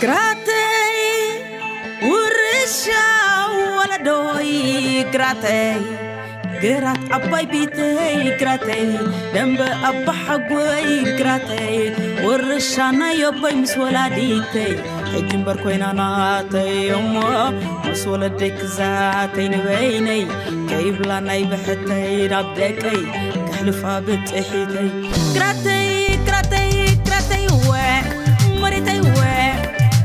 ግራተይ ውርሻ ወለዶይ ግራተይ፣ ግራት ዓባይ ቤተይ ግራተይ፣ ደንበ ኣባሓጎይ ግራተይ፣ ውርሻ ናይ ኣቦይ ምስ ወላዲተይ፣ ሕጂ እምበር ኮይና ናተይ እሞ ምስ ወለደይ ክዛተይ ንበይነይ፣ ከይብላ ናይ ብሕተይ ናብ ደቀይ፣ ከሕልፋ ብጥሒተይ። ግራተይ ግራተይ ግራተይ ወ መሬተይ ወ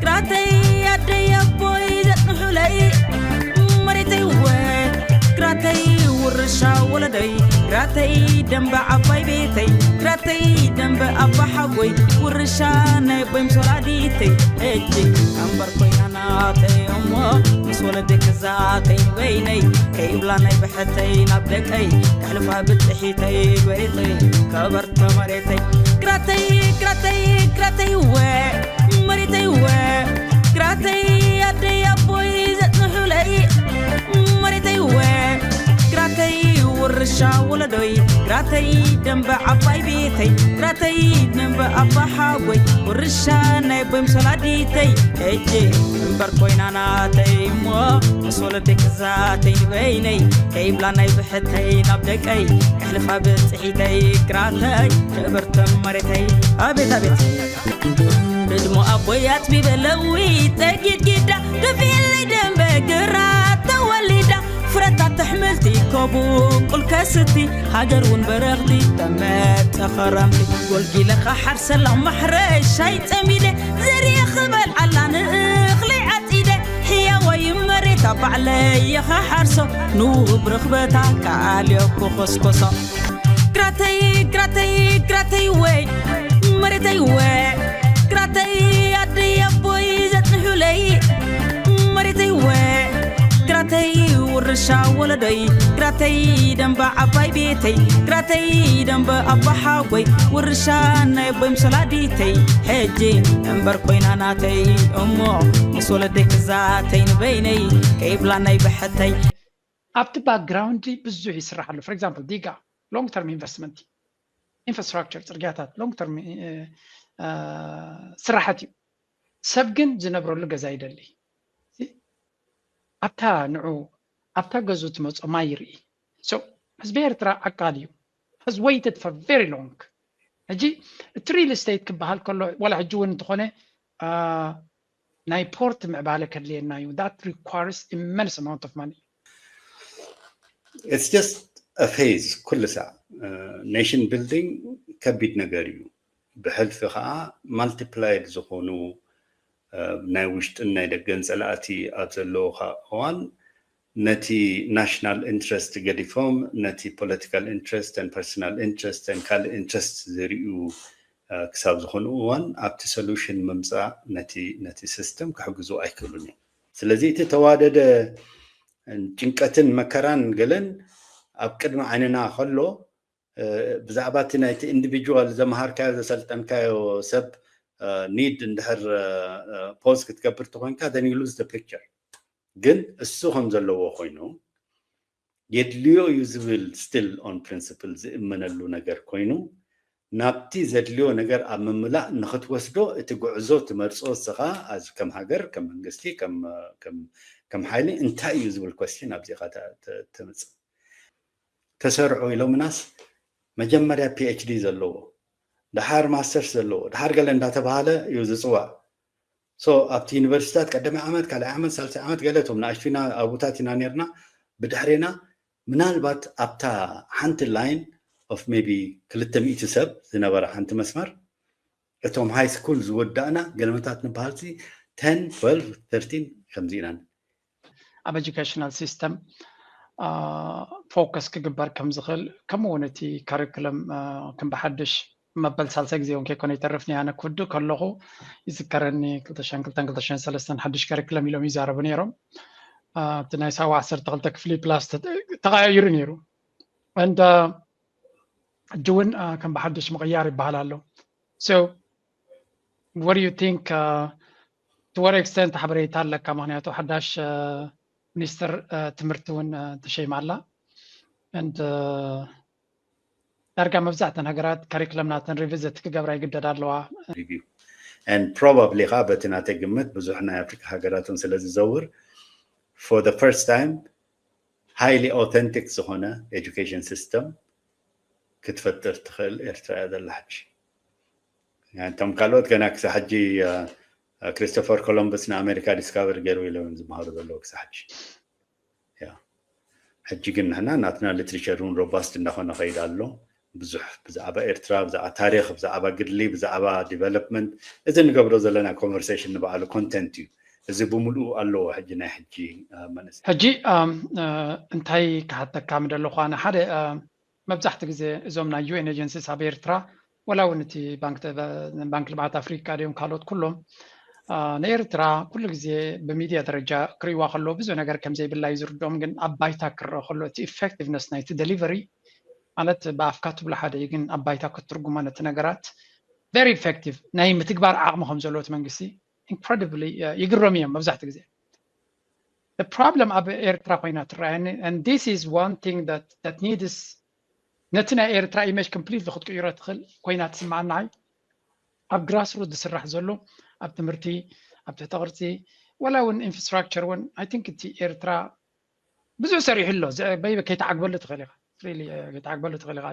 ግራተይ ኣደይ ኣቦይ ዘጽንሑለይ መሬተይ ወ ግራተይ ውርሻ ወለደይ ግራተይ ደንበ ዓባይ ቤተይ ግራተይ ደንበ ኣባሓጎይ ውርሻ ናይ ኣቦይ ምስ ወላዲተይ ሕጂ እምበር ኮይና ናተይ እሞ ምስ ወለደይ ክዛተይ በይነይ ከይብላ ናይ ብሕተይ ናብ ደቀይ ከሕልፋ ብጥሒተይ ጎይተይ ከበርተ መሬተይ ግራተይ ግራተይ ግራተይ ወ መሬተይ ወ ግራተይ ኣደይ ኣቦይ ዘጽንሑለይ መሬተይ ወ ግራተይ ውርሻ ወለዶይ ግራተይ ደንበ ዓባይ ቤተይ ግራተይ ደንበ ኣባሓጎይ ውርሻ ናይ ኣቦይ ምስ ወላዲተይ ሕጂ እምበር ኮይና ናተይ እሞ ምስ ወለደይ ክዛተይ ንበይነይ ከይብላ ናይ ብሕተይ ናብ ደቀይ ከሕልፋ ብጽሒተይ ግራተይ ክብርቲ መሬተይ ኣቤት ኣቤት ህድሞ ኣቦይ ኣጽቢበ ለዊ ጠጊድ ጊዳ ደፊለይ ደንበ ግራት ተወሊዳ ፍረታት ኣሕምልቲ ከቡቁል ከስቲ ሃገር እውን በረኽቲ ተመጠ ኸረምቲ ጎልጊለ ኸሓርሰላ ማሕረሻይ ጸሚደ ዘርየ ኽበልዓላ ንእኽሊ ዓጺደ ሕያዋይ መሬታ ባዕለየ ኸሓርሶ ንውብ ርኽበታ ቃልዮ ክኾስኮሶ ግራተይ ግራተይ ግራተይ ወይ መሬተይ ወ ግራተይ ኣደይ ኣቦይ ዘጽንሑለይ መሬተይ ወ ግራተይ ውርሻ ወለዶይ ግራተይ ደንበ ዓባይ ቤተይ ግራተይ ደንበ ኣባሓጎይ ውርሻ ናይ ኣቦይ ምስ ወላዲተይ ሕጂ እምበር ኮይና ናተይ እሞ ምስ ወለደይ ክዛተይ ንበይነይ ከይብላ ናይ ብሕተይ ኣብቲ ባክግራውንድ ብዙሕ ይስራሕ ኣሎ for example ዲጋ long term investment infrastructure ጽርግያታት long term ስራሓት እዩ ሰብ ግን ዝነብረሉ ገዛ ይደሊ ኣብታ ንዑ ኣብታ ገዙ ትመጾ ማይ ይርኢ ህዝቢ ኤርትራ ዓቃል እዩ has waited for very long ሕጂ እቲ real estate ክበሃል ከሎ ዋላ ሕጂ እውን እንተኾነ ናይ ፖርት ምዕባለ ከድልየና እዩ that requires immense amount of money it's just a phase ኩሉ ሳዕ nation building ከቢድ ነገር እዩ ብሕልፊ ከዓ multiplied ዝኾኑ ናይ ውሽጥን ናይ ደገን ፀላእቲ ኣብ ዘለዉ እዋን ነቲ national interest ገዲፎም ነቲ political interest and personal interest and ካልእ interest ዝርእዩ ክሳብ ዝኾኑ እዋን ኣብቲ solution ምምፃእ ነቲ ነቲ system ክሕግዙ ኣይክእሉን እዮም። ስለዚ እቲ ተዋደደ ጭንቀትን መከራን ገለን ኣብ ቅድሚ ዓይንና ከሎ ብዛዕባ እቲ ናይቲ individual ዘምሃርካዮ ዘሰልጠንካዮ ሰብ need እንድሕር pause ክትገብር ተኮይንካ then you lose the picture ግን እሱ ከም ዘለዎ ኮይኑ የድልዮ እዩ ዝብል still on principle ዝእመነሉ ነገር ኮይኑ ናብቲ ዘድልዮ ነገር ኣብ ምምላእ ንክትወስዶ እቲ ጉዕዞ ትመርፆ እስኻ ከም ሃገር ከም መንግስቲ ከም ሓይሊ እንታይ እዩ ዝብል question ኣብዚኻ ተምፅእ ተሰርዑ ኢሎምናስ መጀመርያ PhD ዘለዎ ደሓር masters ዘለዎ ደሓር ገለ እንዳተባሃለ እዩ ዝፅዋዕ so ኣብቲ ዩኒቨርሲታት ቀዳማይ ዓመት ካልኣይ ዓመት ሳልሳይ ዓመት ገለ እቶም ንኣሽቱና ኣብኡታት ኢና ነርና ብድሕሬና ምናልባት ኣብታ ሓንቲ line of maybe ክልተ ሚእቲ ሰብ ዝነበረ ሓንቲ መስመር እቶም high school ዝወዳእና ገለመታት ንበሃል ሲ ten twelve thirteen ከምዚ ኢና ኣብ educational system focus ክግበር ከም ዝኽእል ከምኡ እውን እቲ curriculum ከም ብሓድሽ መበል ሳልሳይ ግዜ እውን ከይኮነ ይተርፍኒ ኣነ ክውድእ ከለኹ ይዝከረኒ ክልተሽን ክልተን ክልተሽን ሰለስተን ሓድሽ curriculum ኢሎም ይዛረቡ ነይሮም እቲ ናይ ሳዋ ዓሰርተ ክልተ ክፍሊ plus ተቐያይሩ ነይሩ and ሕጂ እውን ከም ብሓድሽ ምቕያር ይበሃል ኣሎ so what do you think to what extent ሓበሬታ ኣለካ ምክንያቱ ሓዳሽ ሚኒስትር ትምህርቲ እውን ተሸይማ ኣላ and ዳርጋ መብዛሕተን ሃገራት curriculum ናተን revisit ክገብራ ይግደዳ ኣለዋ and probably ከዓ በቲ ናተይ ግምት ብዙሕ ናይ ኣፍሪካ ሃገራትን ስለ ዝዘውር for the first time highly authentic ዝኾነ education system ክትፈጥር ትኽእል ኤርትራ እያ ዘላ ሕጂ። እቶም ካልኦት ገና ክሳብ ሕጂ ክሪስቶፈር ኮሎምበስ ንኣሜሪካ ዲስካቨር ገይሩ ኢሎም ዝመሃሩ ዘለዉ ክሳብ ሕጂ። ሕጂ ግን ንሕና ናትና ሊትሬቸር እውን ሮባስት እንዳኾነ ኸይድ ኣሎ። ብዙሕ ብዛዕባ ኤርትራ፣ ብዛዕባ ታሪኽ፣ ብዛዕባ ግድሊ፣ ብዛዕባ ዲቨሎፕመንት እዚ ንገብሮ ዘለና ኮንቨርሴሽን ንባዕሉ ኮንተንት እዩ። እዚ ብምሉኡ ኣለዎ ሕጂ ናይ ሕጂ መንእሰይ። ሕጂ እንታይ ክሓተካ ምደለኹ ኣነ ሓደ መብዛሕትኡ ግዜ እዞም ናይ ዩ ኤን ኤጀንሲስ ኣብ ኤርትራ ወላ እውን እቲ ባንክ ልምዓት ኣፍሪካ ድዮም ካልኦት ኩሎም ንኤርትራ ኩሉ ግዜ ብሚድያ ደረጃ ክርእይዋ ከለዉ ብዙሕ ነገር ከም ዘይብላ እዩ ዝርድኦም። ግን ኣብ ባይታ ክረአ ከሎ እቲ ኢፌክቲቭነስ ናይቲ ደሊቨሪ ማለት ብኣፍካ ትብሎ ሓደ እዩ፣ ግን ኣብ ባይታ ክትትርጉሞ ነቲ ነገራት ቨሪ ኢፌክቲቭ ናይ ምትግባር ዓቕሚ ከም ዘለዎ እቲ መንግስቲ ኢንክረዲብሊ ይግረሙ እዮም መብዛሕትኡ ግዜ። ፕሮብለም ኣብ ኤርትራ ኮይና ትረኣየኒ። And this is one thing that needs ነቲ ናይ ኤርትራ ኢሜጅ ኮምፕሊትሊ ክትቅይሮ ትኽእል ኮይና ትስምዓኒ። ኣብ ግራስሩት ዝስራሕ ዘሎ ኣብ ትምህርቲ፣ ኣብ ትሕተ ቅርጺ፣ ወላ እውን ኢንፍራስትራክቸር እውን I think እቲ ኤርትራ ብዙሕ ሰሪሑ ኣሎ። በይበ ከይተዓግበሉ ትኽእል ኢኻ፣ ከይተዓግበሉ ትኽእል ኢኻ።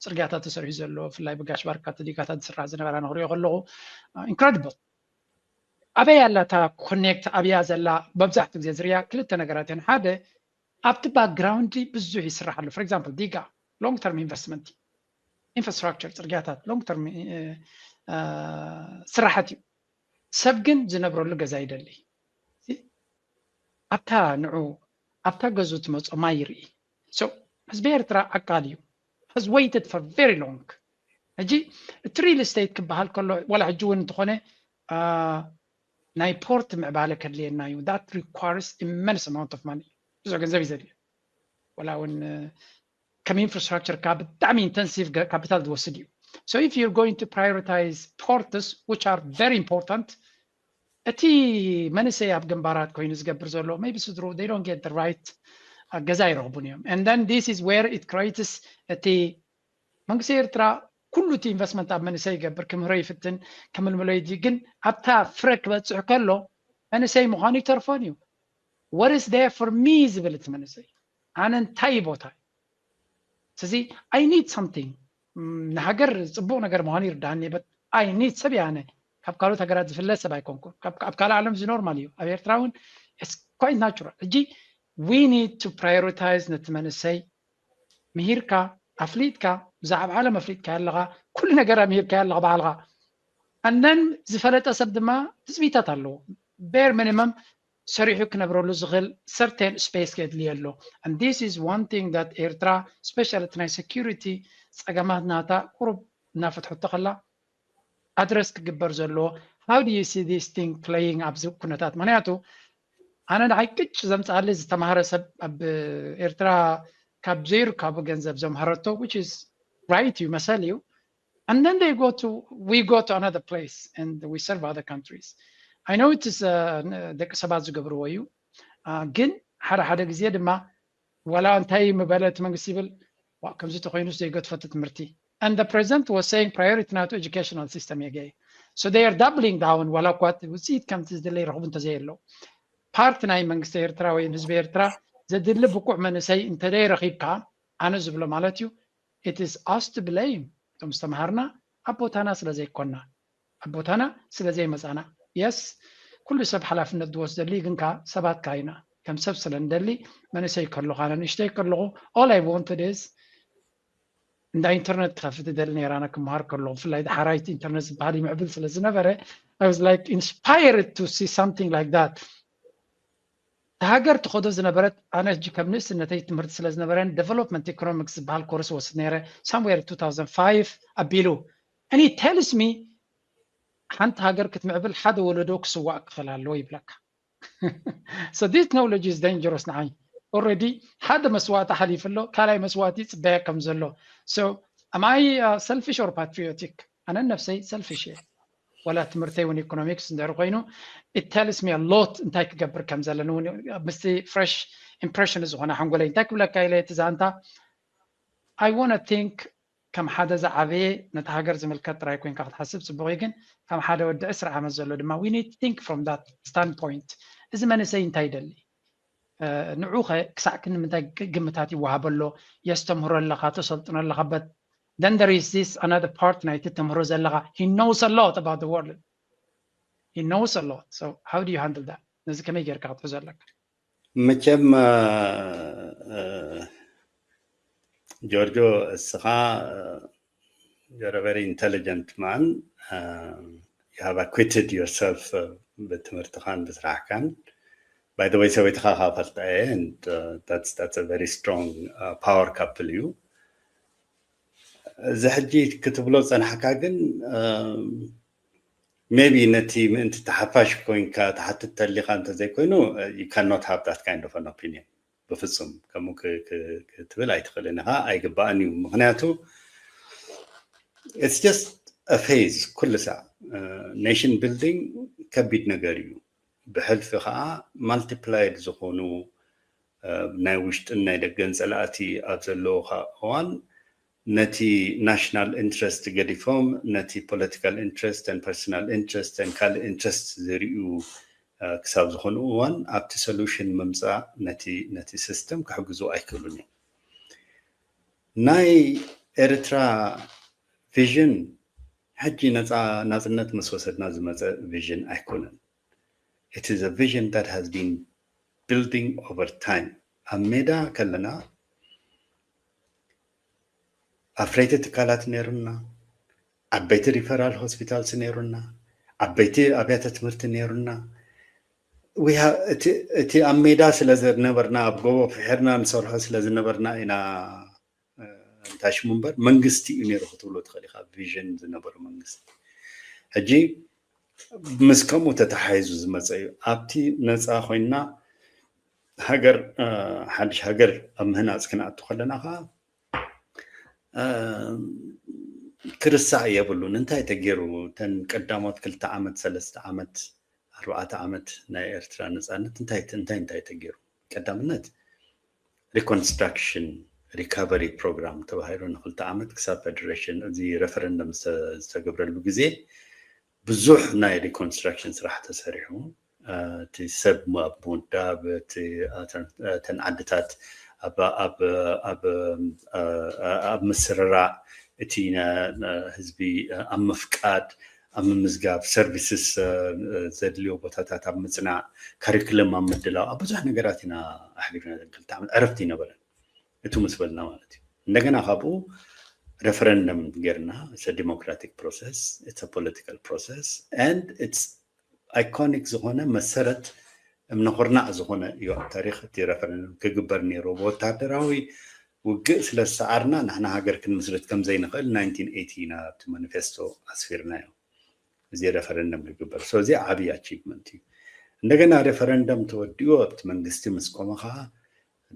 ጽርግያታት ተሰሪሑ ዘሎ ብፍላይ ብጋሽ ባርካ እቲ ዲጋታት ዝስራሕ ዝነበራ ንኽሪኦ ከለኹ ኢንክረዲብል። ኣበይ ኣላ እታ ኮኔክት ኣብያ ዘላ? መብዛሕትኡ ግዜ ዝርያ ክልተ ነገራት እየን። ሓደ ኣብቲ ባክግራውንድ ብዙሕ ይስራሕ ኣሎ። For example ዲጋ long term investment፣ ኢንፍራስትራክቸር፣ ጽርግያታት long term ስራሓት እዩ። ሰብ ግን ዝነብረሉ ገዛ ይደሊ። ኣብታ ንዑ ኣብታ ገዙ ትመጾ ማይ ይርኢ። So ህዝቢ ኤርትራ ዓቃል እዩ። Has waited for very long። ሕጂ እቲ ሪል ስቴት ክበሃል ከሎ ዋላ ሕጂ እውን እንተኾነ ናይ ፖርት ምዕባለ ከድልየና እዩ። That requires immense amount of money። ብዙሕ ገንዘብ እዩ ዘድልዮ። ዋላ እውን ከም ኢንፍራስትራክቸር ካብ ብጣዕሚ ኢንተንሲቭ ካፒታል ዝወስድ እዩ። So if you're going to prioritize ports which are very important፣ እቲ መንእሰይ ኣብ ግንባራት ኮይኑ ዝገብር ዘሎ maybe ስድሩ they don't get the right ገዛ ይረኽቡን እዮም። And then this is where it creates እቲ መንግስቲ ኤርትራ ኩሉ እቲ ኢንቨስትመንት ኣብ መንእሰይ ይገብር፣ ክምህሮ ይፍትን፣ ክምልምሎ ይዲ ግን ኣብታ ፍረ ክበፅሕ ከሎ መንእሰይ ምዃኑ ይተርፎን እዩ። What is there for me ዝብል እቲ መንእሰይ ኣነ እንታይ ቦታ ስለዚ I need something ንሃገር ፅቡቅ ነገር ምዃኑ ይርዳሃኒ። But I need ሰብ ያነ ካብ ካልኦት ሃገራት ዝፍለ ሰብ ኣይኮንኩን። ኣብ ካልእ ዓለም እዚ ኖርማል እዩ። ኣብ ኤርትራ እውን quite natural። ሕጂ we need to prioritize ነቲ መንእሰይ ምሂርካ ኣፍሊጥካ ብዛዕባ ዓለም ኣፍሊጥካ ኣለኻ፣ ኩሉ ነገር ምሂርካ ኣለኻ ባዕልኻ። And then ዝፈለጠ ሰብ ድማ ትፅቢታት ኣለዎ። ቤር ሚኒመም ሰሪሑ ክነብረሉ ዝኽእል ሰርቴን ስፔስ ከድልዮ ኣሎ። And this is one thing that ኤርትራ ስፔሻሊ እቲ ናይ ሴኪሪቲ ፀገማት ናታ ቁሩብ እናፈትሐቶ ከላ ኣድረስ ክግበር ዘለዎ። How do you see this thing playing ኣብዚ ኩነታት? ምክንያቱ ኣነ ንዓይ ቅጭ ዘምፅኣለይ ዝተማሃረ ሰብ ኣብ ኤርትራ ካብ ዘይርካቡ ገንዘብ ዘምሃረቶ which is right እዩ መሰል እዩ። And then they go to we go to another place and we serve other countries. I know it is ደቂ ሰባት ዝገብርዎ እዩ። ግን ሓደ ሓደ ግዜ ድማ ዋላ እንታይ ምበለ እቲ መንግስቲ ይብል ከምዚ ተኮይኑስ ዘይገድፈቱ ትምህርቲ። And the president was saying priority ናቱ educational system የገየ። So they are doubling down ዋላ እኳ ውፅኢት ከምቲ ዝድለ ይረኽቡ እንተዘየለው ፓርቲ ናይ መንግስቲ ኤርትራ ወይ ህዝቢ ኤርትራ ዘድሊ ብቁዕ መንእሰይ እንተደይ ረኺብካ ኣነ ዝብሎ ማለት እዩ it is us to blame። እቶም ዝተምሃርና ኣብ ቦታና ስለ ዘይኮና ኣብ ቦታና ስለ ዘይመፃና። የስ ኩሉ ሰብ ሓላፍነት ዝወስደሉ እዩ። ግንካ ሰባት ካይና ከም ሰብ ስለ ንደሊ መንእሰይ ከለኹ ኣነ ንእሽተይ ከለኹ all I wanted is እንዳ ኢንተርነት ክኸፍት ይደሊ ነይራና ክመሃር ከለኹ ብፍላይ ዳሓራይቲ ኢንተርነት ዝበሃል ይምዕብል ስለ ዝነበረ I was like inspired to see something like that። ሃገር ትኸዶ ዝነበረት ኣነ ሕጂ ከም ንእስነተይ ትምህርቲ ስለ ዝነበረን ዴቨሎፕመንት ኢኮኖሚክስ ዝበሃል ኮርስ ወስድ ነይረ somewhere two thousand five ኣቢሉ and it tells me ሓንቲ ሃገር ክትምዕብል ሓደ ወለዶ ክስዋእ ክኽእል ኣለዎ ይብለካ። So this knowledge is dangerous ንዓይ። Already ሓደ መስዋእቲ ሓሊፉ ኣሎ፣ ካልኣይ መስዋእቲ ይፅበያ ከም ዘሎ። So am I selfish or patriotic? ኣነ ነብሰይ ሰልፊሽ እየ። ወላ ትምህርተይ እውን ኢኮኖሚክስ እንድሕር ኮይኑ it tells me a lot እንታይ ክገብር ከም ዘለኒ እውን ምስቲ ፍሬሽ ኢምፕሬሽን ዝኾነ ሓንጎለይ እንታይ ክብለካ ኢለ እቲ ዛንታ I want to think ከም ሓደ ዝዓበየ ነቲ ሃገር ዝምልከት ጥራይ ኮይንካ ክትሓስብ ጽቡቕ እዩ፣ ግን ከም ሓደ ወዲ ዕስራ ዓመት ዘሎ ድማ we need to think from that standpoint። እዚ መንእሰይ እንታይ ይደሊ? ንዑኸ ክሳዕ ክንምንታይ ግምታት ይወሃበሎ? የስተምህሮ ኣለኻ፣ ተሰልጥኖ ኣለኻ፣ but then there is this another part ናይቲ ተምህሮ ዘለኻ he knows a lot about the world, he knows a lot, so how do you handle that? ነዚ ከመይ ጌርካ ክትሕዞ ኣለካ? መቸም ጆርጆ እስኻ you're a very intelligent man. You have acquitted yourself ብትምህርትኻን ብስራሕካን። By the way ሰበይትኻ ካብ ፈልጣ እየ and that's that's a very strong power couple እዩ። እዚ ሕጂ ክትብሎ ዝፀናሕካ ግን maybe ነቲ ምእንቲ ተሓፋሽ ኮይንካ ትሓትት ተሊኻ እንተዘይኮይኑ you cannot have that kind of an opinion። ብፍፁም ከምኡ ክትብል ኣይትኽእልን ኢኻ፣ ኣይግባእን እዩ። ምክንያቱ it's just a phase። ኩሉ ሳዕ nation building ከቢድ ነገር እዩ። ብሕልፊ ከዓ multiplied ዝኾኑ ናይ ውሽጥን ናይ ደገን ፀላእቲ ኣብ ዘለዉ እዋን ነቲ national interest ገዲፎም ነቲ political interest and personal interest and ካልእ interest ዝርእዩ ክሳብ ዝኾኑ እዋን ኣብቲ solution ምምፃእ ነቲ system ክሕግዙ ኣይክእሉን እዮም። ናይ ኤርትራ vision ሕጂ ነፃ ናፅነት ምስ ወሰድና ዝመፀ vision ኣይኮነን። It is a vision that has been building over time። ኣብ ሜዳ ከለና ኣፍረይቲ ትካላት ነይሩና፣ ዓበይቲ referral hospitals ነይሩና፣ ዓበይቲ ኣብያተ ትምህርቲ ነይሩና። እቲ ኣብ ሜዳ ስለ ዝነበርና ኣብ ጎቦ ፍሒርና ንሰርሖ ስለ ዝነበርና ኢና እንታሽሙ እምበር መንግስቲ እዩ ነይሩ ክትብሎ ትኽእል ኢኻ። vision ዝነበሮ መንግስቲ ሕጂ ምስ ከምኡ ተተሓሒዙ ዝመፀ እዩ። ኣብቲ ነፃ ኮይና ሃገር ሓድሽ ሃገር ኣብ ምህናፅ ክንኣቱ ከለና ከዓ ክርሳዕ የብሉን። እንታይ ተገይሩ እተን ቀዳሞት ክልተ ዓመት ሰለስተ ዓመት ኣርባዕተ ዓመት ናይ ኤርትራ ነፃነት እንታይ እንታይ እንታይ ተገይሩ? ቀዳምነት reconstruction recovery program ተባሂሉ ንክልተ ዓመት ክሳብ federation እዚ referendum ዝተገብረሉ ግዜ ብዙሕ ናይ reconstruction ስራሕ ተሰሪሑ። እቲ ሰብ ኣብ ምውዳብ፣ እተን ዓድታት ኣብ ምስርራዕ፣ እቲ ህዝቢ ኣብ ምፍቃድ፣ ኣብ ምምዝጋብ፣ services ዘድልዮ ቦታታት ኣብ ምፅናዕ፣ curriculum ኣብ ምድላው፣ ኣብ ብዙሕ ነገራት ኢና ኣሕሊፍና። ክልተ ዓመት ዕረፍቲ ይነበረን። እቱ ምስ በልና ማለት እዩ። እንደገና ካብኡ referendum ጌርና። It's a democratic process, it's a political process and it's iconic ዝኾነ መሰረት እምነ ኩርናዕ ዝኾነ እዩ ኣብ ታሪኽ እቲ referendum ክግበር ነይሩ። ብወታደራዊ ውግእ ስለ ዝሰዓርና ንሕና ሃገር ክንምስርት ከም ዘይንኽእል nineteen eighty ኢና ኣብቲ manifesto ኣስፊርናዮ። እዚ referendum ክግበር። So እዚ ዓብዪ achievement እዩ። እንደገና referendum ተወዲኡ ኣብቲ መንግስቲ ምስ ቆመ ከዓ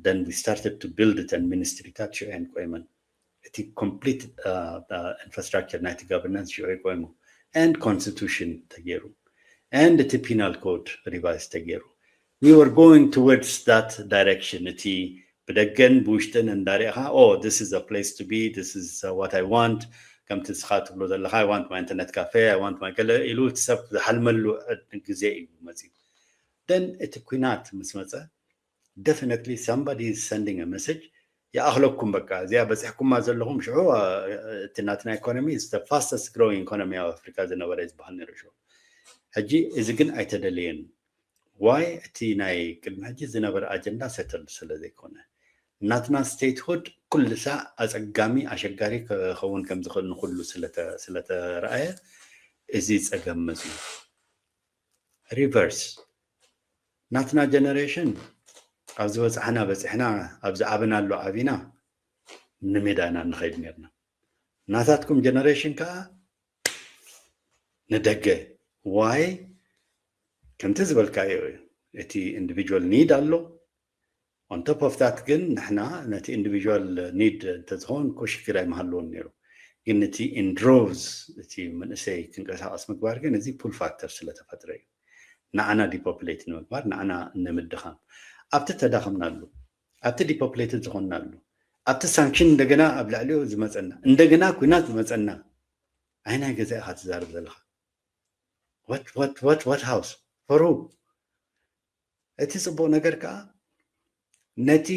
then we started to build እተን ሚኒስትሪታት ሽዑ እየን ቆይመን። እቲ complete infrastructure ናይቲ governance ሽዑ እዩ ቆይሙ and constitution ተገይሩ and እቲ penal code revise ተገይሩ። We were going towards that direction። እቲ ብደገን ብውሽጥን እንዳሪእኻ oh this is a place to be, this is what I want፣ ከምቲ ንስኻ ትብሎ ዘለኻ I want my internet cafe, I want my ገለ ኢሉ እቲ ሰብ ዝሓልመሉ ግዜ እዩ መፅዩ። Then እቲ ኲናት ምስ መፀ definitely somebody is sending a message። ይኣኽለኩም በቃ እዚኣ በፂሕኩማ ዘለኹም ሽዑ እቲ ናትና economy is the fastest growing economy ኣብ ኣፍሪካ ዝነበረ ዝበሃል ነይሩ ሽዑ። ሕጂ እዚ ግን ኣይተደለየን። Why? እቲ ናይ ቅድሚ ሕጂ ዝነበረ ኣጀንዳ settled ስለ ዘይኮነ ናትና statehood ኩሉ ሳዕ ኣፀጋሚ ኣሸጋሪ ክኸውን ከም ዝኽእል ንኩሉ ስለተረኣየ እዚ ፀገም መፅዩ። Reverse ናትና generation ኣብ ዝበፃሕና በፂሕና ኣብ ዝዓበናሉ ዓቢና ንሜዳ ኢና ንኸይድ ነርና። ናታትኩም generation ከዓ ንደገ። Why? ከምቲ ዝበልካዮ እዩ። እቲ individual need ኣሎ። On top of that ግን ንሕና ነቲ individual need እንተዝኸውን ኮ ሽግር ኣይምሃለዎን ነይሩ። ግን እቲ in droves እቲ መንእሰይ ክንቀሳቀስ ምግባር ግን እዚ pull factor ስለተፈጥረ እዩ። ንዓና depopulate ንምግባር ንዓና ንምድኻም ኣብቲ ተዳኸምናሉ ኣብቲ depopulated ዝኾንናሉ ኣብቲ ሳንክሽን እንደገና ኣብ ልዕሊኡ ዝመፀና እንደገና ኩናት ዝመፀና ኣይናይ ገዛ ኢኻ ትዛረብ ዘለኻ? What what what what house for who? እቲ ፅቡቕ ነገር ከዓ ነቲ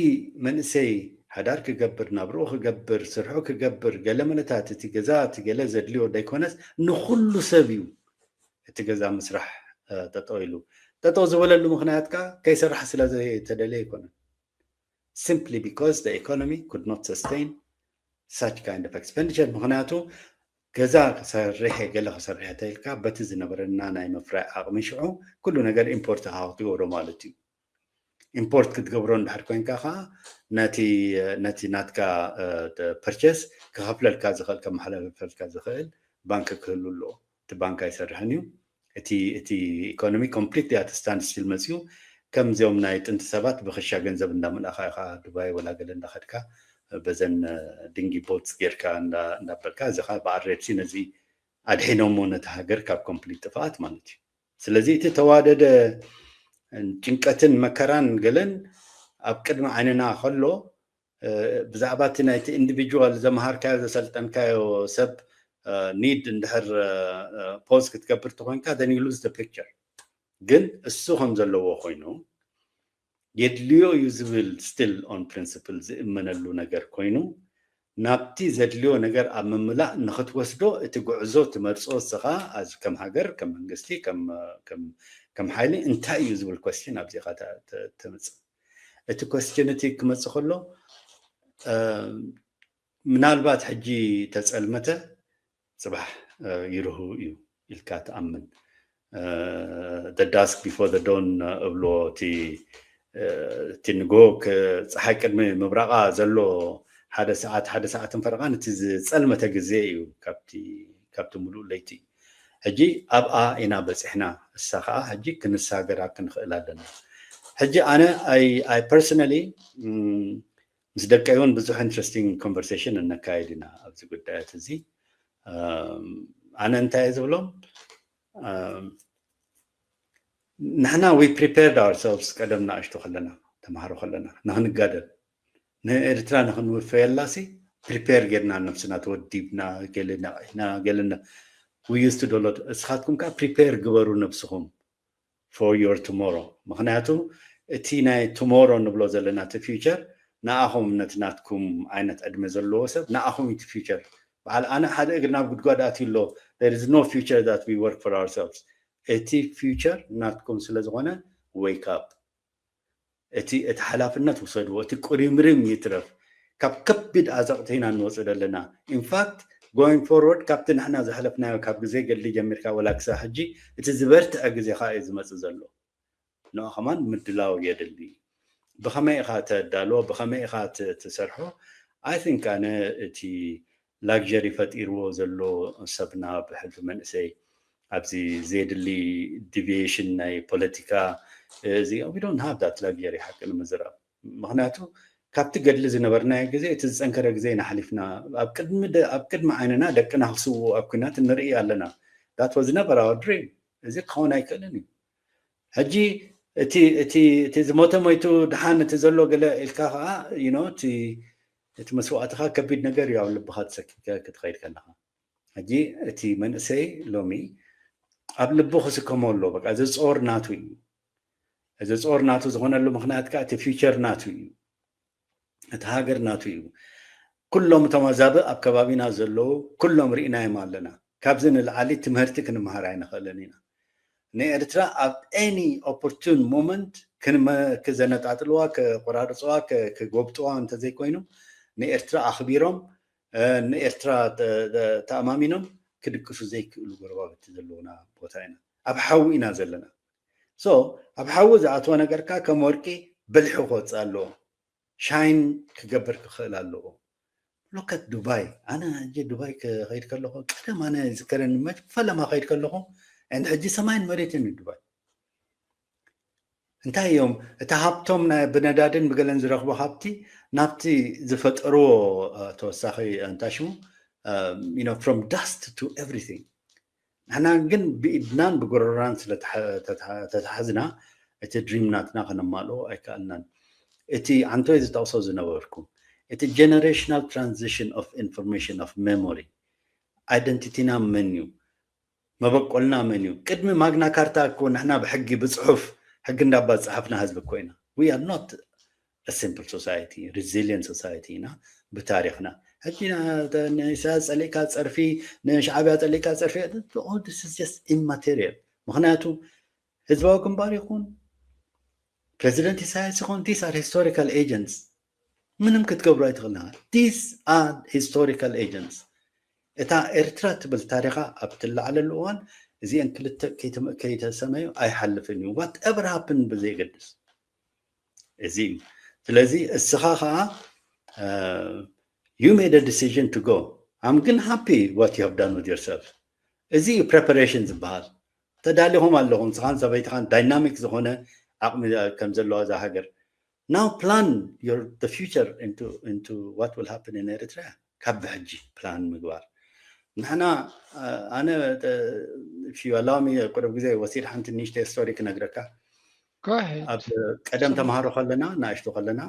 መንእሰይ ሓዳር ክገብር ናብርኡ ክገብር ስርሑ ክገብር ገለ መለታት እቲ ገዛ እቲ ገለ ዘድልዮ ደይኮነስ ንኩሉ ሰብ እዩ እቲ ገዛ ምስራሕ ጠጠው ኢሉ። ጠጠው ዝበለሉ ምክንያት ከዓ ከይሰራሕ ስለ ዘይተደለየ ኣይኮነን። Simply because the economy could not sustain such kind of expenditure። ምክንያቱ ገዛ ክሰርሕ ገለ ክሰርሕ ተልካ በቲ ዝነበረና ናይ ምፍራይ ዓቕሚ ሽዑ ኩሉ ነገር ኢምፖርት ኢኻ ክትገብሮ ማለት እዩ። ኢምፖርት ክትገብሮ እንድሕር ኮይንካ ከዓ ነቲ ነቲ ናትካ ፐርቸስ ክኸፍለልካ ዝኽእል ከመሓላልፈልካ ዝኽእል ባንክ ክህሉ ኣለዎ። እቲ ባንክ ኣይሰርሕን እዩ። እቲ እቲ ኢኮኖሚ ኮምፕሊትሊ ኣቲ ስታንድ ስቲል መፅዩ። ከምዚኦም ናይ ጥንቲ ሰባት ብክሻ ገንዘብ እንዳመልኣኻ ኢኻ ዱባይ ወላ ገለ እንዳኸድካ በዘን ድንጊ ቦትስ ጌርካ እንዳበልካ እዚ ከዓ ብኣር ኤፍ ሲ ነዚ ኣድሒኖሞ ነቲ ሃገር ካብ ኮምፕሊት ጥፍኣት ማለት እዩ። ስለዚ እቲ ተዋደደ ጭንቀትን መከራን ገለን ኣብ ቅድሚ ዓይንና ከሎ ብዛዕባ እቲ ናይቲ ኢንዲቪጁዋል ዘምሃርካዮ ዘሰልጠንካዮ ሰብ ኒድ እንድሕር ፖዝ ክትገብር ተኮይንካ then you lose the picture። ግን እሱ ከም ዘለዎ ኮይኑ የድልዮ እዩ ዝብል still on principle ዝእመነሉ ነገር ኮይኑ ናብቲ ዘድልዮ ነገር ኣብ ምምላእ ንክትወስዶ እቲ ጉዕዞ ትመርፆ እስኻ ከም ሃገር ከም መንግስቲ ከም ሓይሊ እንታይ እዩ ዝብል ኮስችን ኣብዚኻ ተምፅእ። እቲ ኮስችን እቲ ክመፅእ ከሎ ምናልባት ሕጂ ተፀልመተ ፅባሕ ይርሁ እዩ ኢልካ ትኣምን። The dusk before the dawn እብሎ እቲ ንጎ ፀሓይ ቅድሚ ምብራቓ ዘሎ ሓደ ሰዓት ሓደ ሰዓትን ፈረቓን እቲ ዝፀልመተ ግዜ እዩ ካብቲ ሙሉእ ለይቲ። ሕጂ ኣብኣ ኢና በፂሕና። እሳ ከዓ ሕጂ ክንሳገራ ክንኽእል ኣለና። ሕጂ ኣነ ኣይ ፐርሰናሊ ምስ ደቀይ እውን ብዙሕ ኢንትረስቲንግ ኮንቨርሴሽን እነካየድ ኢና ኣብዚ ጉዳያት እዚ። ኣነ እንታይ እየ ዝብሎም ንሕና we prepared ourselves ቀደም ንኣሽቱ ከለና ተምሃሮ ከለና ንክንጋደል ንኤርትራ ንክንውፈየላሲ ፕሪፔር ጌርና ነብስና ተወዲብና ገለ ነቒሕና ገለ we used to do a lot። እስኻትኩም ከዓ ፕሪፔር ግበሩ ነብስኹም for your tomorrow። ምክንያቱ እቲ ናይ ቱሞሮ ንብሎ ዘለና እቲ ፊውቸር ንኣኹም ነቲ ናትኩም ዓይነት ዕድመ ዘለዎ ሰብ ንኣኹም እቲ ፊውቸር በዓል ኣነ ሓደ እግሪ ናብ ጉድጓድ ኣትዩ ኣሎ። There is no future that we work for ourselves። እቲ ፊውቸር ናትኩም ስለ ዝኾነ wake up። እቲ እቲ ሓላፍነት ውሰድዎ። እቲ ቁሪምሪም ይትረፍ። ካብ ከቢድ ኣዘቕቲ ኢና እንወፅእ ዘለና። ኢንፋክት going forward ካብቲ ንሕና ዘሕለፍናዮ ካብ ግዜ ገድሊ ጀሚርካ ወላ ክሳብ ሕጂ እቲ ዝበርትዐ ግዜ ከዓ እዩ ዝመፅእ ዘሎ። ንኡ ከማን ምድላው የድሊ። ብኸመይ ኢኻ ተዳልዎ ብኸመይ ኢኻ ትሰርሖ? I think ኣነ እቲ ላግሪ ፈጢርዎ ዘሎ ሰብና ብሕልፊ መንእሰይ ኣብዚ ዘየድሊ ዲቪዬሽን ናይ ፖለቲካ እዚ we don't have that luxury ሓቂ ንምዝራብ። ምክንያቱ ካብቲ ገድሊ ዝነበርናዮ ግዜ እቲ ዝፀንከረ ግዜ ኢና ሓሊፍና። ኣብ ቅድሚ ዓይንና ደቅና ክስውኡ ኣብ ኩናት ንርኢ ኣለና። That was never our dream። እዚ ክኸውን ኣይክእልን እዩ። ሕጂ እቲ እቲ እቲ ዝሞተ ሞይቱ ድሓን እቲ ዘሎ ገለ ኢልካ ከዓ እቲ እቲ መስዋእትኻ ከቢድ ነገር እዩ ኣብ ልብኻ ተሰኪምካ ክትኸይድ ከለኻ። ሕጂ እቲ መንእሰይ ሎሚ ኣብ ልቡ ክስከሞ ኣሎ። በቃ እዚ ጾር ናቱ እዩ። እዚ ጾር ናቱ ዝኾነሉ ምክንያት ከዓ እቲ ፊውቸር ናቱ እዩ። እቲ ሃገር ናቱ እዩ። ኩሎም እቶም ኣዛብእ ኣብ ከባቢና ዘለዉ ኩሎም ርኢናዮም ኣለና። ካብዚ ንላዕሊ ትምህርቲ ክንምሃር ኣይንኽእልን ኢና። ንኤርትራ ኣብ any opportune moment ክዘነጣጥልዋ ክቆራርፅዋ ክጎብጥዋ እንተዘይኮይኑ ንኤርትራ ኣኽቢሮም ንኤርትራ ተኣማሚኖም ክድቅሱ ዘይክእሉ ጎረባብቲ ዘለዉና ቦታ ኢና። ኣብ ሓዊ ኢና ዘለና። So ኣብ ሓዊ ዝኣትወ ነገርካ ከም ወርቂ በሊሑ ክወፅእ ኣለዎ። ሻይን ክገብር ክኽእል ኣለዎ። Look at ዱባይ። ኣነ ሕጂ ዱባይ ክኸይድ ከለኹ ቀደም ኣነ ዝከረኒ መ ፈለማ ከይድ ከለኹ and ሕጂ ሰማይን መሬትን እዩ ዱባይ። እንታይ እዮም እቲ ሃብቶም ናይ ብነዳድን ብገለን ዝረኽቦ ሃብቲ ናብቲ ዝፈጠርዎ ተወሳኺ እንታይ ሽሙ from dust to everything። ንሕና ግን ብኢድናን ብጎረሮናን ስለተታሕዝና እቲ ድሪም ናትና ከነማልኦ ኣይከኣልናን። እቲ ዓንቶይ ዝጠቕሶ ዝነበርኩ እቲ generational transition of information of memory identity ና መን እዩ? መበቆልና መን እዩ? ቅድሚ ማግና ካርታ እኮ ንሕና ብሕጊ ብፅሑፍ ሕጊ እንዳባፃሓፍና ህዝቢ እኮ ኢና። We are not a simple society, resilient society ኢና ብታሪኽና። ሕጂ ንኢሳያስ ፀሊእካ ፀርፊ፣ ንሻዕብያ ፀሊእካ ፀርፊ፣ all this is just immaterial። ምክንያቱ ህዝባዊ ግንባር ይኹን ፕሬዚደንት ኢሳያስ ይኹን these are historical agents። ምንም ክትገብሩ ኣይትኽእልና። These are historical agents። እታ ኤርትራ ትብል ታሪኻ ኣብ ትለዓለሉ እዋን እዚአን ክልተ ከይተሰመዩ ኣይሓልፍን እዩ። Whatever happen ብዘይገድስ እዚ እዩ። ስለዚ እስኻ ከዓ you made a decision to go. I'm ግን happy what you have done with yourself። እዚ እዩ preparation ዝበሃል። ተዳሊኹም ኣለኹም። ንስኻን ሰበይትኻን dynamic ዝኾነ ዓቕሚ ከም ዘለዋ እዛ ሃገር። Now plan your the future into into what will happen in Eritrea። ካብ ብሕጂ ፕላን ምግባር። ንሕና ኣነ if you allow me ቁሩብ ግዜ ወሲድ ሓንቲ ንእሽተይ ስቶሪ ክነግረካ። ኣብ ቀደም ተምሃሮ ከለና ንእሽቶ ከለና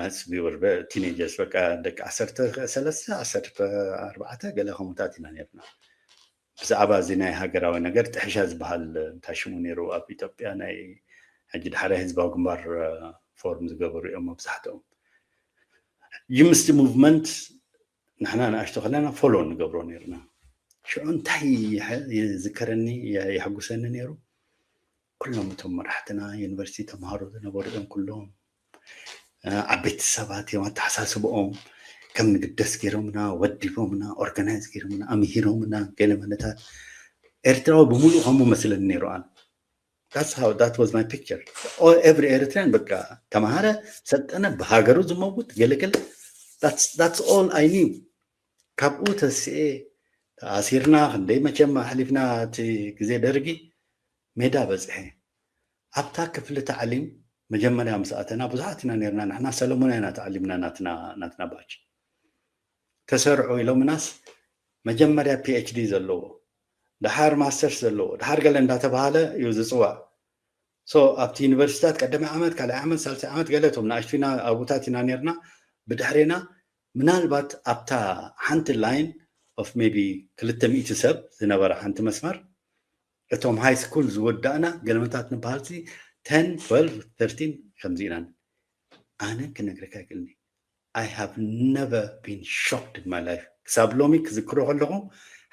as we were teenagers በቃ ደቂ ዓሰርተ ሰለስተ ዓሰርተ ኣርባዕተ ገለ ከምኡታት ኢና ነርና። ብዛዕባ እዚ ናይ ሃገራዊ ነገር ጥሕሻ ዝበሃል እንታይ ሽሙ ነይሩ ኣብ ኢትዮጵያ ናይ ሕጂ ዳሕራይ ህዝባዊ ግንባር ፎርም ዝገበሩ እዮም መብዛሕትኦም። ጅምስቲ ሙቭመንት ንሕና ንእሽቶ ከለና ፎሎ ንገብሮ ነርና። ሽዑ እንታይ ይዝከረኒ የሕጉሰኒ ነይሩ፣ ኩሎም እቶም መራሕትና ዩኒቨርሲቲ ተምሃሮ ዝነበሩ እዮም። ኩሎም ዓበይቲ ሰባት እዮም። ኣተሓሳስብኦም ከም ንግደስ ገይሮምና፣ ወዲቦምና፣ ኦርጋናይዝ ገይሮምና፣ ኣምሂሮምና ገለ መለታት ኤርትራዊ ብምሉእ ከምኡ መስለኒ ነይሩ። ኣነ that's how that was my picture. Every Eritrean በቃ ተማሃረ፣ ሰልጠነ፣ ብሃገሩ ዝመውት ገለገለ። That's all I knew። ካብኡ ተስኤ ተኣሲርና ክንደይ መቸም ኣሕሊፍና እቲ ግዜ ደርጊ ሜዳ በፅሐ። ኣብታ ክፍሊ ታዕሊም መጀመርያ ምስ ኣተና ብዙሓት ኢና ነርና። ንሕና ሰለሙና ኢና ተዓሊምና ናትና ናትና ባች ተሰርዑ ኢሎምናስ መጀመርያ ፒኤችዲ ዘለዎ ድሓር ማስተርስ ዘለዎ ድሓር ገለ እንዳተባሃለ እዩ ዝፅዋዕ። So ኣብቲ ዩኒቨርሲታት ቀዳማይ ዓመት ካልኣይ ዓመት ሳልሳይ ዓመት ገለ እቶም ንኣሽቱና ኣቡታት ኢና ነርና። ብድሕሬና ምናልባት ኣብታ ሓንቲ line of maybe ክልተ ሚእቲ ሰብ ዝነበረ ሓንቲ መስመር እቶም ሃይ ስኩል ዝወዳእና ገለመታት ንበሃል ሲ ten twelve thirteen ከምዚ ኢና። ኣነ ክነግረካ ይክእልኒ I have never been shocked in my life። ክሳብ ሎሚ ክዝክሮ ከለኹ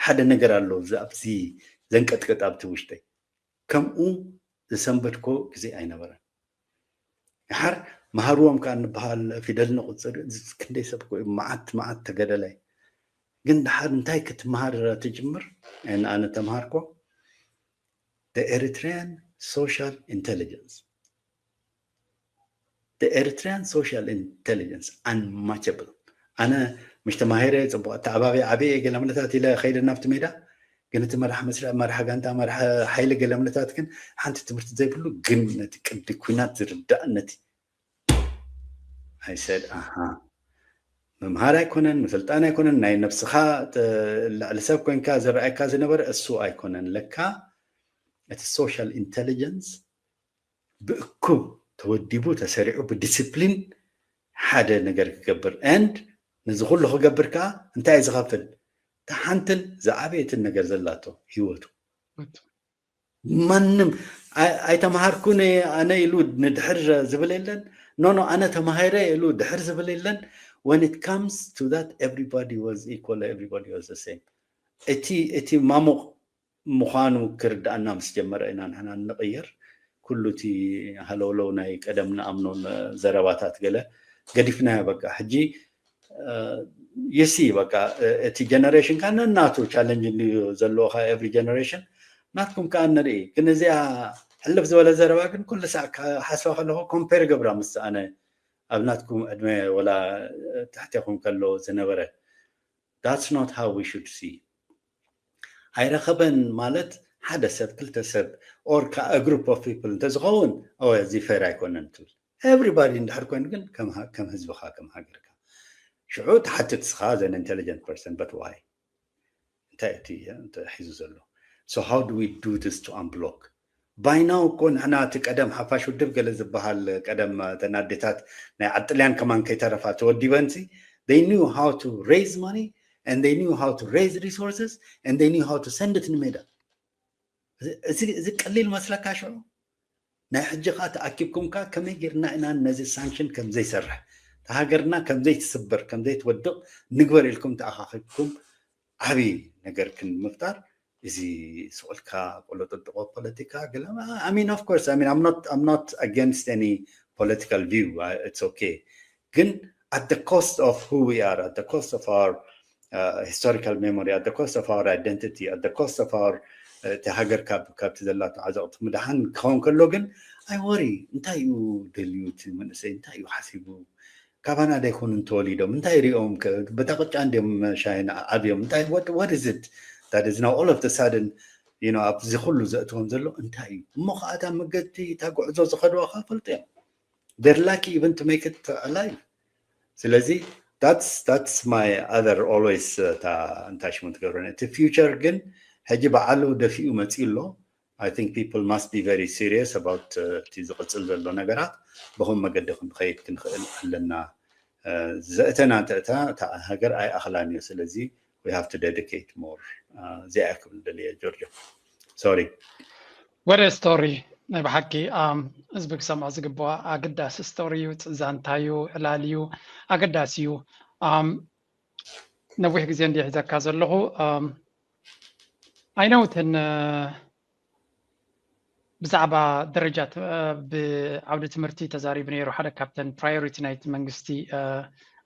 ሓደ ነገር ኣሎ ኣብዚ ዘንቀጥቀጥ ኣብቲ ውሽጠይ። ከምኡ ዝሰንበድኮ ግዜ ኣይነበረን። ድሓር መሃርዎም ከዓ እንበሃል ፊደል ንቁፅር ክንደይ ሰብ ኮ መዓት መዓት ተገደላይ። ግን ድሓር እንታይ ክትመሃር ትጅምር? ኣነ ተምሃርኮ Eritrean social intelligence Eritrean social intelligence unmatchable። ኣነ ምሽ ተማሂረ ፅቡቅ ኣተዓባቢ ዓብየ ገለ ምለታት ኢለ ከይደ ናብቲ ሜዳ ግን እቲ መራሕ መስርዕ መራሕ ጋንታ መራሕ ሓይሊ ገለ ምለታት ግን ሓንቲ ትምህርቲ ዘይብሉ ግን ነቲ ቅዲ ኩናት ዝርዳእ ነቲ I said ኣሃ ምምሃር ኣይኮነን ምስልጣን ኣይኮነን ናይ ነብስኻ ልዕሊ ሰብ ኮንካ ዝረኣየካ ዝነበረ እሱ ኣይኮነን ለካ እቲ social intelligence ብእኩብ ተወዲቡ ተሰሪዑ ብዲስፕሊን ሓደ ነገር ክገብር and ነዚ ኩሉ ክገብር ከዓ እንታይ ዝኸፍል ተሓንትን ዝዓበየትን ነገር ዘላቶ ህይወቱ ማንም ኣይተምሃርኩን ኣነ ኢሉ ንድሕር ዝብል የለን ኖኖ ኣነ ተማሂረ ኢሉ ድሕር ዝብል የለን when it comes to that everybody was equal everybody was the same እቲ እቲ ማሙቕ ምዃኑ ክርዳእና ምስ ጀመረ ኢና ንሕና እንቕይር ኩሉ እቲ ሃለውለው ናይ ቀደም ንኣምኖ ዘረባታት ገለ ገዲፍናዮ በቃ ሕጂ you see በቃ እቲ ጀነሬሽን ካ ነናቱ ቻለንጅ እንድዩ ዘለዎ ካ every generation ናትኩም ከዓ ንርኢ ግን እዚኣ ሕልፍ ዝበለ ዘረባ ግን ኩሉ ሳዕ ሓስባ ከለኹ ኮምፔር ገብራ ምስ ኣነ ኣብ ናትኩም ዕድመ ወላ ትሕቴኹም ከሎ ዝነበረ that's not how we should see ኣይረኸበን ማለት ሓደ ሰብ ክልተ ሰብ or ከዓ group of people እንተዝኸውን እዚ ፌር ኣይኮነን ትብል everybody እንድሕር ኮይኑ ግን ከም ህዝብኻ ከም ሃገርካ ሽዑ ትሓትት ስኻ ዘን intelligent person but why እንታይ እቲ ሒዙ ዘሎ so how do we do this to unblock by now እኮ ንሕና እቲ ቀደም ሓፋሽ ውድብ ገለ ዝበሃል ቀደም ተናዴታት ናይ ዓጥልያን ከማን ከይተረፋ ተወዲበንሲ they knew how to raise money and they knew how to raise resources and they knew how to send it ንሜዳ እዚ ቀሊል መስለካ ሽዑ ናይ ሕጂ ከዓ ተኣኪብኩም ከዓ ከመይ ጌርና ኢና ነዚ ሳንክሽን ከም ዘይሰርሕ ሃገርና ከም ዘይትስበር ከም ዘይትወድቕ ንግበር ኢልኩም ተኣኻኺብኩም ዓብዪ ነገር ክንምፍጣር እዚ ስቑልካ ቆሎ ጥጥቆ ፖለቲካ ገለ I mean of course I mean I'm not I'm not against any political view uh, it's okay ግን at the cost of who we are at the cost of our uh, historical memory at the cost of our identity at the cost of our እቲ ሃገር ካብቲ ዘላቶ ዓዘቕቲ ምድሓን ክኸውን ከሎ ግን I worry እንታይ እዩ ደልዩ እቲ መንእሰይ እንታይ እዩ ሓሲቡ ካባና ዶ ኣይኮኑን ተወሊዶም እንታይ ሪኦም በታ ቅጫ እንዲዮም ሻሂ ዓብዮም እንታይ what is it that is now all of the sudden you know ኣብዚ ኩሉ ዘእትዎም ዘሎ እንታይ እዩ እሞ ከዓ እታ መገዲ እታ ጉዕዞ ዝኸድዋ ከዓ ፈልጡ እዮም they're lucky even to make it alive ስለዚ that's that's my other always እንታይ ሽሙ ትገብረኒ እቲ future ግን ሕጂ በዓሉ ደፊኡ መፂኡ ኣሎ I think people must be very serious about እቲ ዝቕፅል ዘሎ ነገራት ብኹም መገዲ ክንኸይድ ክንኽእል ኣለና ዘእተና እንተእታ እታ ሃገር ኣይኣኽላን እዩ ስለዚ we have to dedicate more እዚኣ ክብል ደልየ ጆርጆ sorry what a story ናይ ብሓቂ ህዝቢ ክሰምዖ ዝግብኦ ኣገዳሲ ስቶሪ እዩ ዛንታ እዩ ዕላል እዩ ኣገዳሲ እዩ ነዊሕ ግዜ እንዲ ሒዘካ ዘለኹ ኣይነውትን ብዛዕባ ደረጃ ብዓውዲ ትምህርቲ ተዛሪቡ ነይሩ ሓደ ካብተን ፕራዮሪቲ ናይቲ መንግስቲ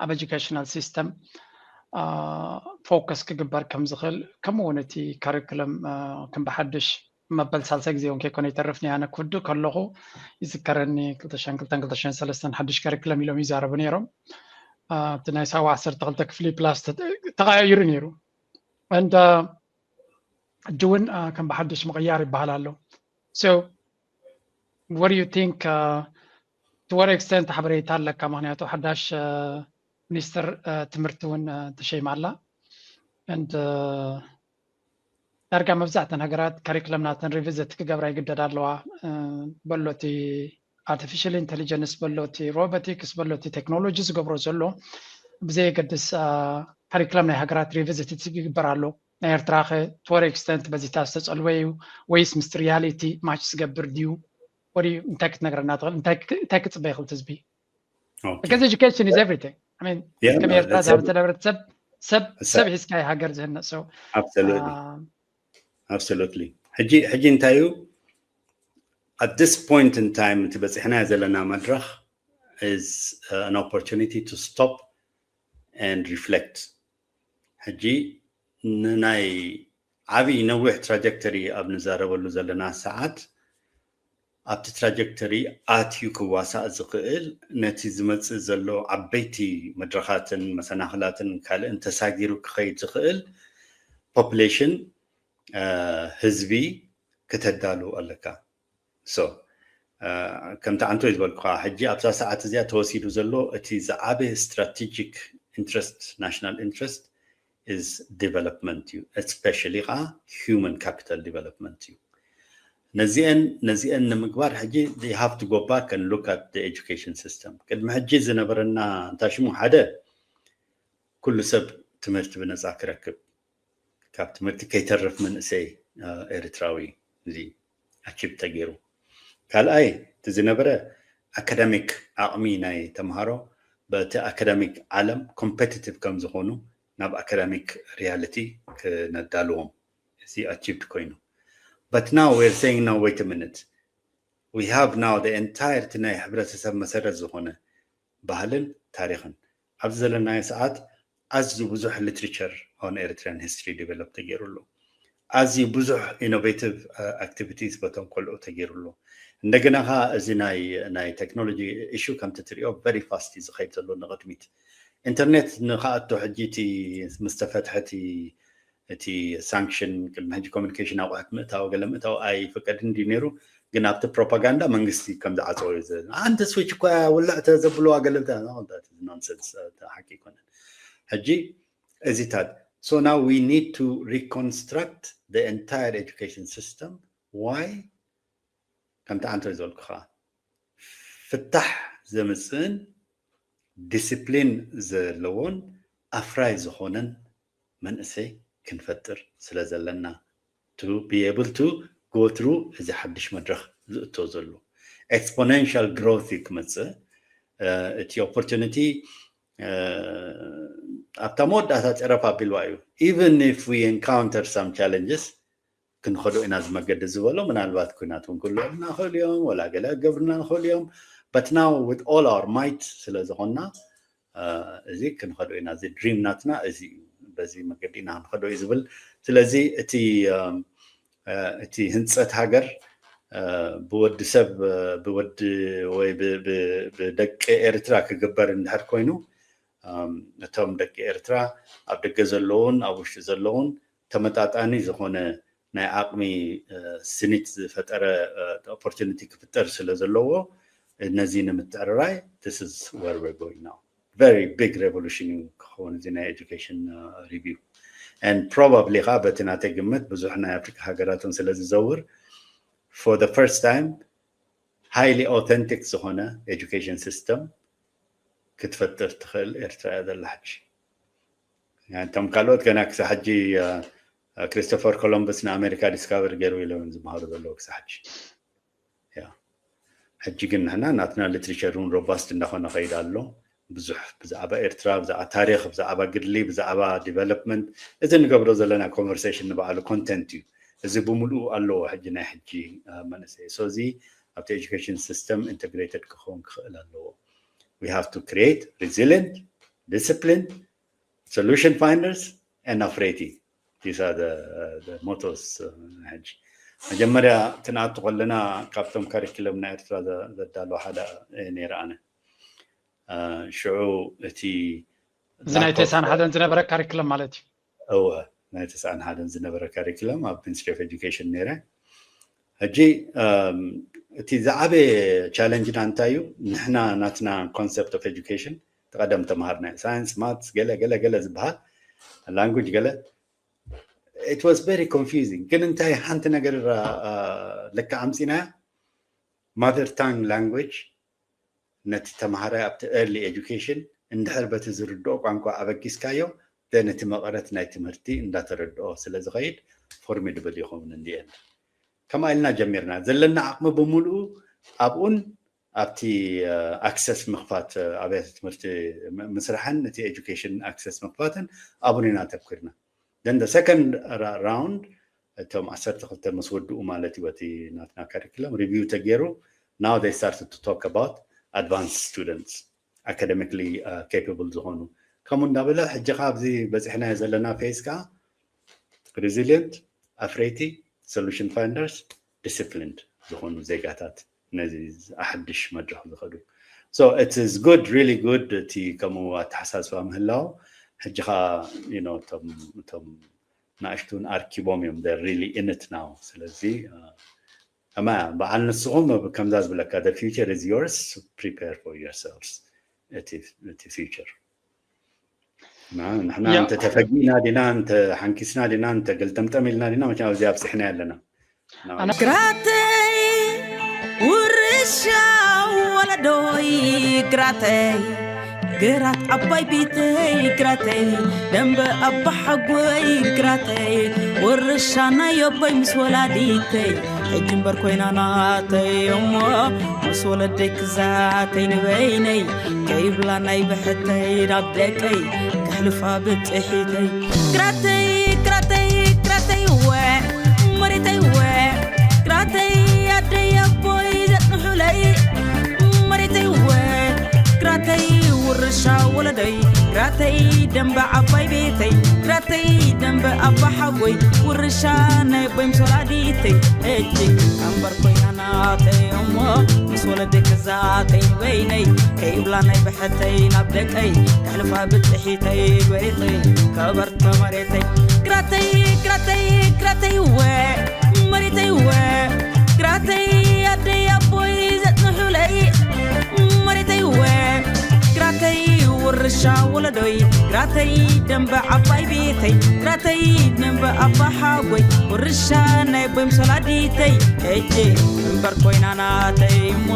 ኣብ ኤጁኬሽናል ሲስተም ፎከስ ክግበር ከም ዝኽእል ከምኡ እውን እቲ ካሪኩለም ከም ብሓድሽ መበል ሳልሳይ ግዜ እውን ከይኮነ ይተርፍ ንያነ ክውድእ ከለኹ ይዝከረኒ ክልተሸን ክልተን ክልተሸን ሰለስተን ሓድሽ ካሪኩለም ኢሎም ይዛረቡ ነይሮም እቲ ናይ ሳዋ ዓሰርተ ክልተ ክፍሊ ፕላስ ተቐያይሩ ነይሩ and ሕጂ እውን ከም ብሓድሽ ምቕያር ይበሃል ኣሎ so what do you think to what extent ሓበሬታ ኣለካ ምክንያቱ ሓዳሽ ሚኒስትር ትምህርቲ እውን ተሸይማ ኣላ and ዳርጋ መብዛሕተን ሃገራት ካሪክለም ናተን ሪቪዝት ክገብራ ይግደዳ ኣለዋ በሎ እቲ ኣርቲፊሻል ኢንቴሊጀንስ በሎ እቲ ሮቦቲክስ በሎ እቲ ቴክኖሎጂ ዝገብሮ ዘሎ ብዘየገድስ ካሪክለም ናይ ሃገራት ሪቪዝት ይግበር ኣሎ ናይ ኤርትራ ከ to what extent በዚታ ዝተፀልወ እዩ ወይስ ምስ ሪያሊቲ ማች ዝገብር ድዩ ወዲ እንታይ ክትነግረና ትኽእል እንታይ ክፅበ ይኽእል ህዝቢ because education is everything I mean ከም ኤርትራ ዝሃበተ ሕብረተሰብ ሰብ ሰብ ሒዝካ ሃገር ዝህነፅ so absolutely absolutely ሕጂ ሕጂ እንታይ እዩ at this point in time እቲ በፂሕናዮ ዘለና መድረኽ is an opportunity to stop and reflect ሕጂ ንናይ ዓብዪ ነዊሕ ትራጀክተሪ ኣብ ንዛረበሉ ዘለና ሰዓት ኣብቲ ትራጀክተሪ ኣትዩ ክዋሳእ ዝኽእል ነቲ ዝመፅእ ዘሎ ዓበይቲ መድረኻትን መሰናኽላትን ካልእን ተሳጊሩ ክኸይድ ዝኽእል ፖፕሌሽን ህዝቢ ክተዳሉ ኣለካ so ከምቲ ዓንቶ ዝበልኩኻ ሕጂ ኣብዛ ሰዓት እዚኣ ተወሲዱ ዘሎ እቲ ዝዓበየ strategic interest national interest is development እዩ especially ከዓ human capital development እዩ ነዚአን ነዚአን ንምግባር ሕጂ they have to go back and look at the education system ቅድሚ ሕጂ ዝነበረና እንታይ ሽሙ ሓደ ኩሉ ሰብ ትምህርቲ ብነፃ ክረክብ ካብ ትምህርቲ ከይተርፍ መንእሰይ ኤርትራዊ እዚ ኣቺቭ ተገይሩ ካልኣይ እቲ ዝነበረ ኣካዳሚክ ዓቕሚ ናይ ተምሃሮ በቲ ኣካዳሚክ ዓለም ኮምፐቲቲቭ ከም ዝኾኑ ናብ ኣካዳሚክ ሪያሊቲ ክነዳልዎም እዚ ኣቺቭድ ኮይኑ but now we're saying no wait a minute we have now the entire ናይ ሕብረተሰብ መሰረት ዝኾነ ባህልን ታሪኽን ኣብዚ ዘለናዮ ሰዓት ኣዝዩ ብዙሕ literature on Eritrean history develop ተገይሩ ኣሎ ኣዝዩ ብዙሕ ኢኖቬቲቭ ኣክቲቪቲስ በቶም ቆልዑ ተገይሩ ኣሎ እንደገና ከዓ እዚ ናይ ናይ ቴክኖሎጂ ኢሹ ከምቲ ትሪኦ very fast እዩ ዝኸይድ ዘሎ ንቕድሚት ኢንተርኔት ንክኣቶ ሕጂ እቲ ምስ ተፈትሐ እቲ ሳንክሽን ቅድሚ ሕጂ ኮሚኒኬሽን ኣቑሑት ምእታው ገለ ምእታው ኣይፍቀድን ድዩ ነይሩ ግን ኣብቲ ፕሮፓጋንዳ መንግስቲ ከም ዝዓፀወ እዩ ኣንቲ ስዊች እኳ ውልዕ ተዘብልዋ ገለ ኖንሰንስ ሓቂ ይኮነን ሕጂ እዚታት so now we need to reconstruct the entire education system why ከምቲ ኣንተ ዝበልኩኻ ፍታሕ ዘምፅእን ዲስፕሊን ዘለዎን ኣፍራይ ዝኾነን መንእሰይ ክንፈጥር ስለ ዘለና to be able to go through እዚ ሓድሽ መድረኽ ዝእቶ ዘሎ exponential growth እዩ ክመፅእ እቲ opportunity ኣብታ መወዳእታ ጨረፍ ኣቢልዋ እዩ even if we encounter some challenges ክንኸዶ ኢና እዚ መገዲ ዝበሎ ምናልባት ኩናት እውን ክህልወልና ንኽእል እዮም ወላ ገለ ክገብርና ንኽእል እዮም but now with all our might ስለ ዝኾንና እዚ ክንኸዶ ኢና እዚ ድሪም ናትና እዚ እዩ በዚ መገዲ ኢና ክንኸዶ እዩ ዝብል ስለዚ እቲ እቲ ህንፀት ሃገር ብወዲ ሰብ ብወዲ ወይ ብደቂ ኤርትራ ክግበር እንድሕር ኮይኑ እቶም ደቂ ኤርትራ ኣብ ደገ ዘለውን ኣብ ውሽጢ ዘለውን ተመጣጣኒ ዝኾነ ናይ ዓቕሚ ስኒት ዝፈጠረ opportunity ክፍጠር ስለ ዘለዎ ነዚ ንምትዕርራይ this is where we're going now very big revolution ክኸውን እዚ ናይ education review and probably ከዓ በቲ ናተይ ግምት ብዙሕ ናይ ኣፍሪካ ሃገራትን ስለ ዝዘውር for the first time highly authentic ዝኾነ education system ክትፈጥር ትኽእል ኤርትራ እያ ዘላ ሕጂ እቶም ካልኦት ገና ክሳብ ሕጂ ክሪስቶፈር ኮሎምበስ ንኣሜሪካ ዲስካቨር ገይሩ ኢሎም ዝመሃሩ ዘለዉ ክሳብ ሕጂ ሕጂ ግን ንሕና ናትና ሊትሬቸር እውን ሮባስት እንዳኾነ ኸይድ ኣሎ ብዙሕ ብዛዕባ ኤርትራ ብዛዕባ ታሪክ ብዛዕባ ግድሊ ብዛዕባ ዲቨሎፕመንት እዚ ንገብሮ ዘለና ኮንቨርሴሽን ንባዕሉ ኮንተንት እዩ እዚ ብምሉኡ ኣለዎ ሕጂ ናይ ሕጂ መንእሰይ so እዚ ኣብቲ ኤጁኬሽን ሲስተም ኢንተግሬትድ ክኸውን ክኽእል ኣለዎ we have to create resilient disciplined solution finders and afraid these are the, the mottos ሕጂ መጀመርያ ትንኣቱ ከለና ካብቶም ካሪክለም ናይ ኤርትራ ዘዳለዉ ሓደ ነይረ ኣነ ሽዑ እቲ እዚ ናይ ተሳን ሓደን ዝነበረ ካሪክለም ማለት እዩ እወ ናይ ተሳን ሓደን ዝነበረ ካሪክለም ኣብ ሚኒስትሪ ኦፍ ኤጁኬሽን ነይረ ሕጂ እቲ ዝዓበየ ቻለንጅና እንታይ እዩ ንሕና ናትና ኮንሰፕት ኦፍ ኤጁኬሽን ተቐደም ተምሃርና ሳይንስ ማትስ ገለ ገለ ገለ ዝበሃል ላንጉጅ ገለ it was very confusing ግን እንታይ ሓንቲ ነገር ልካ ኣምፂና mother tongue language ነቲ ተምሃራይ ኣብቲ early education እንድሕር በቲ ዝርድኦ ቋንቋ ኣበጊስካዮ then እቲ መቐረት ናይ ትምህርቲ እንዳተረድኦ ስለ ዝኸይድ formidable ይኸውን in the end ከምኣ ኢልና ጀሚርና ዘለና ዓቕሚ ብምሉኡ ኣብኡን ኣብቲ ኣክሰስ ምኽፋት ኣብያተ ትምህርቲ ምስራሕን እቲ ኤጁኬሽን ኣክሰስ ምኽፋትን ኣብኡን ኢና ተኩርና then the second round እቶም ዓሰርተ ክልተ ምስ ወድኡ ማለት እዩ በቲ ናትና ካሪክለም review ተገይሩ now they started to talk about advanced students academically capable ዝኾኑ ከምኡ እንዳበለ ሕጂ ኣብዚ በፂሕናዮ ዘለና phase ከዓ resilient ኣፍረይቲ solution finders disciplined ዝኾኑ ዜጋታት ነዚ ኣሕድሽ መድረክ ዝኸዱ so it is good really good እቲ ከምኡ ኣተሓሳስባ ምህላው ሕጂ ከዓ እቶም ናእሽቱን ኣርኪቦም እዮም really in it now ስለዚ ከማ በዓል ንስኹም ከምዛ ዝብለካ the future is yours prepare for yourselves እቲ future ንሕና እንተ ተፈጊእና ዲና እንተ ሓንኪስና ዲና እንተ ገልጠምጠም ኢልና ዲና መቸም ኣብዚ ኣብፅሕና ኣለና ግራተይ ውርሻ ወለዶይ ግራተይ ግራት ዓባይ ቤተይ ግራተይ ደንበ ኣባሓጎይ ግራተይ ውርሻ ናይ ኣቦይ ምስ ወላዲተይ ሕጂ እምበር ኮይና ናተይ እሞ ምስ ወለደይ ክዛተይ ንበይነይ ከይብላ ናይ ብሕተይ ናብ ደቀይ ከሕልፋ ብፅሒተይ ግራተይ ግራተይ ግራተይ ወ መሬተይ ወ ግራተይ ኣደይ ኣቦይ ዘፅንሑለይ መሬተይ ወ ግራተይ ውርሻ ወለደይ ግራተይ ደንበ ዓባይ ቤተይ ግራተይ ደንበ ኣባሓጎይ ውርሻ ናይ ኣቦይ ምስ ወላዲተይ እጅግ ኣንበር ኮይና ናተይ እሞ ምስ ወለደይ ክዛተይ በይነይ ከይብላ ናይ ብሐተይ ናብ ደቀይ ከሕልፋ ብፅሒተይ ጎይተይ ከበርቶ መሬተይ ግራተይ ግራተይ ግራተይ ወ መሬተይ ወ ግራተይ ኣደይ ኣቦይ ዘፅንሑለይ መሬተይ ወ ግራተይ ውርሻ ወለዶይ ግራተይ ደንበ ዓባይ ቤተይ ግራተይ ደንበ ኣባሓጎይ ውርሻ ናይ ኣቦይ ምስ ወላዲተይ ሕጂ እምበር ኮይና ናተይ እሞ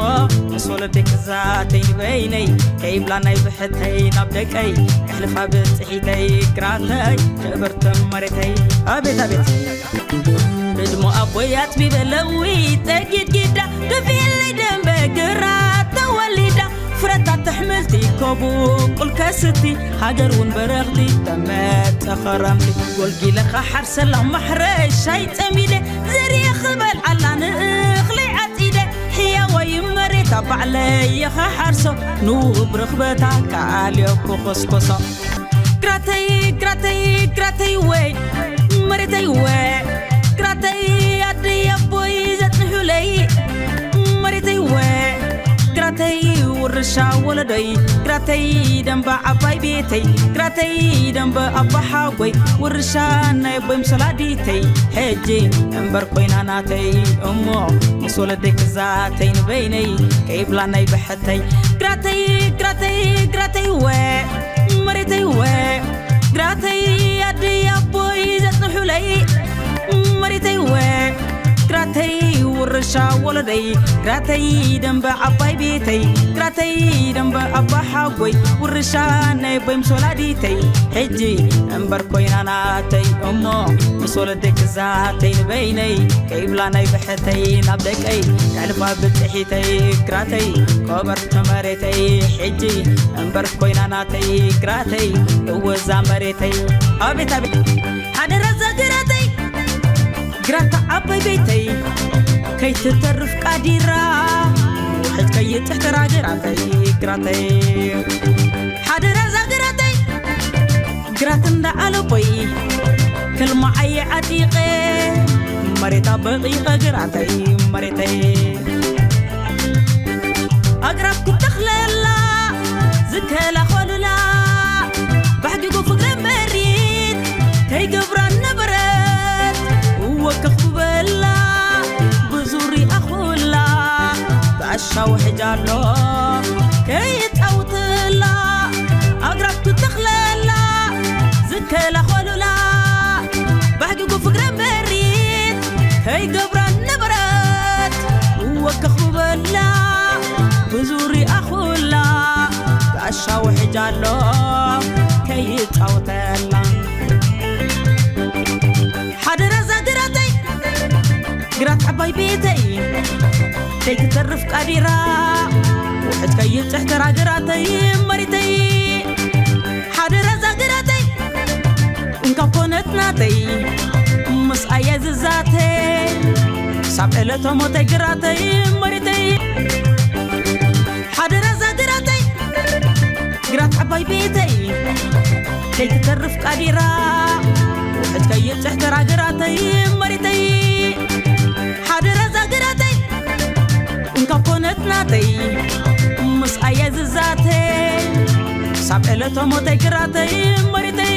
ምስ ወለደይ ክዛተይ ንበይነይ ከይብላ ናይ ብሕተይ ናብ ደቀይ ከሕልፋ ብፅሒተይ ግራተይ ክብርቲ መሬተይ። ኣቤት ኣቤት። ህድሞ ኣቦይ ኣፅቢበ ለዊ ጠጊድ ጊዳ ደፊለይ ደንበ ግራት ተወሊዳ ፍረታት ኣሕምልቲ ከቡቁል ከስቲ ሃገር እውን በረኽቲ ተመፀ ኸረምቲ ጎልጊለ ኸሓርሰላ ማሕረሻይ ፀሚደ ዘርየ ክበልዓላ ንእኽሊ ዓፂደ ሕያወይ መሬታ ባዕለይ የኸሓርሶ ንውብ ርኽበታ ካልዮ ክኾስኮሶ። ግራተይ ግራተይ ግራተይ ወይ መሬተይ ወ ግራተይ ኣደይ ኣቦይ ዘጽንሑለይ መሬተይ ወ ግራተይ ውርሻ ወለዶይ ግራተይ ደንበ ዓባይ ቤተይ ግራተይ ደንበ ኣባሓጎይ ውርሻ ናይ ኣቦይ ምስ ወላዲተይ ሕጂ እምበር ኮይና ናተይ እሞ ምስ ወለደይ ክዛተይ ንበይነይ ከይብላ ናይ ብሐተይ ግራተይ ግራተይ ግራተይ ወ መሬተይ ወ ግራተይ ኣደይ ኣቦይ ዘጽንሑለይ መሬተይ ወ ግራተይ ውርሻ ወለደይ ግራተይ ደንበ ዓባይ ቤተይ ግራተይ ደንበ ኣባ ሓጎይ ውርሻ ናይ ኣቦይ ምስ ወላዲተይ ሕጂ እምበር ኮይና ናተይ እሞ ምስ ወለደይ ክዛተይ ንበይነይ ከይብላ ናይ ብሐተይ ናብ ደቀይ ከሕልፋ ብፅሒተይ ግራተይ ኮበርቲ መሬተይ ሕጂ እምበር ኮይና ናተይ ግራተይ እወዛ መሬተይ ኣቤት ኣቤት ሓደራ እዛ ግራተይ ግራታ ዓባይ ቤተይ ከይትተርፍ ቃዲራ ውሕጅ ከይጥሕትራ ግራተይ ግራተይ ሓደራ እዛ ግራተይ ግራት እንዳ ኣለቦይ ክልማዓየ ዓጢቐ መሬታ በቂቐ ግራተይ መሬተይ ኣግራብ ክተኽለላ ዝከላኸሉላ ባሕጊጉ ፍቅረ መሪት ከይገብራ ነበረት እወ ከኽብበላ ብዙሪ ኣኹላ ብኣሻው ሕጃሎ ከይጣውትላ ኣግራብ ክተኽለላ ዝከላኸሉላ ባሕጊጉ ፍቅረ መሪት ከይገብራ ነበረት እወ ከኽብበላ ብዙሪ ኣኹላ ብኣሻው ሕጃሎ ከይጣውተላ ሓደራ እዛ ግራተይ ግራት ዓባይ ቤተይ ከይትተርፍ ቃዲራ ውሕጅ ከይጥሕትራ ግራተይ መሪተይ ሓደራ እዛ ግራተይ እንካ ኮነት ናተይ ምስ ኣየ ዝዛተ ሳብ ዕለተ ሞተይ ግራተይ መሪተይ ሓደራ እዛ ግራተይ ግራት ዓባይ ቤተይ ከይትተርፍ ቃዲራ ውሕጅ ከይጥሕትራ ግራተይ መሪተይ ሓደራ እዛ ግራተይ እንካ ኮነት ናተይ ምስ ኣየ ዝዛተ ሳብ ዕለተ ሞተይ ግራተይ መሪተይ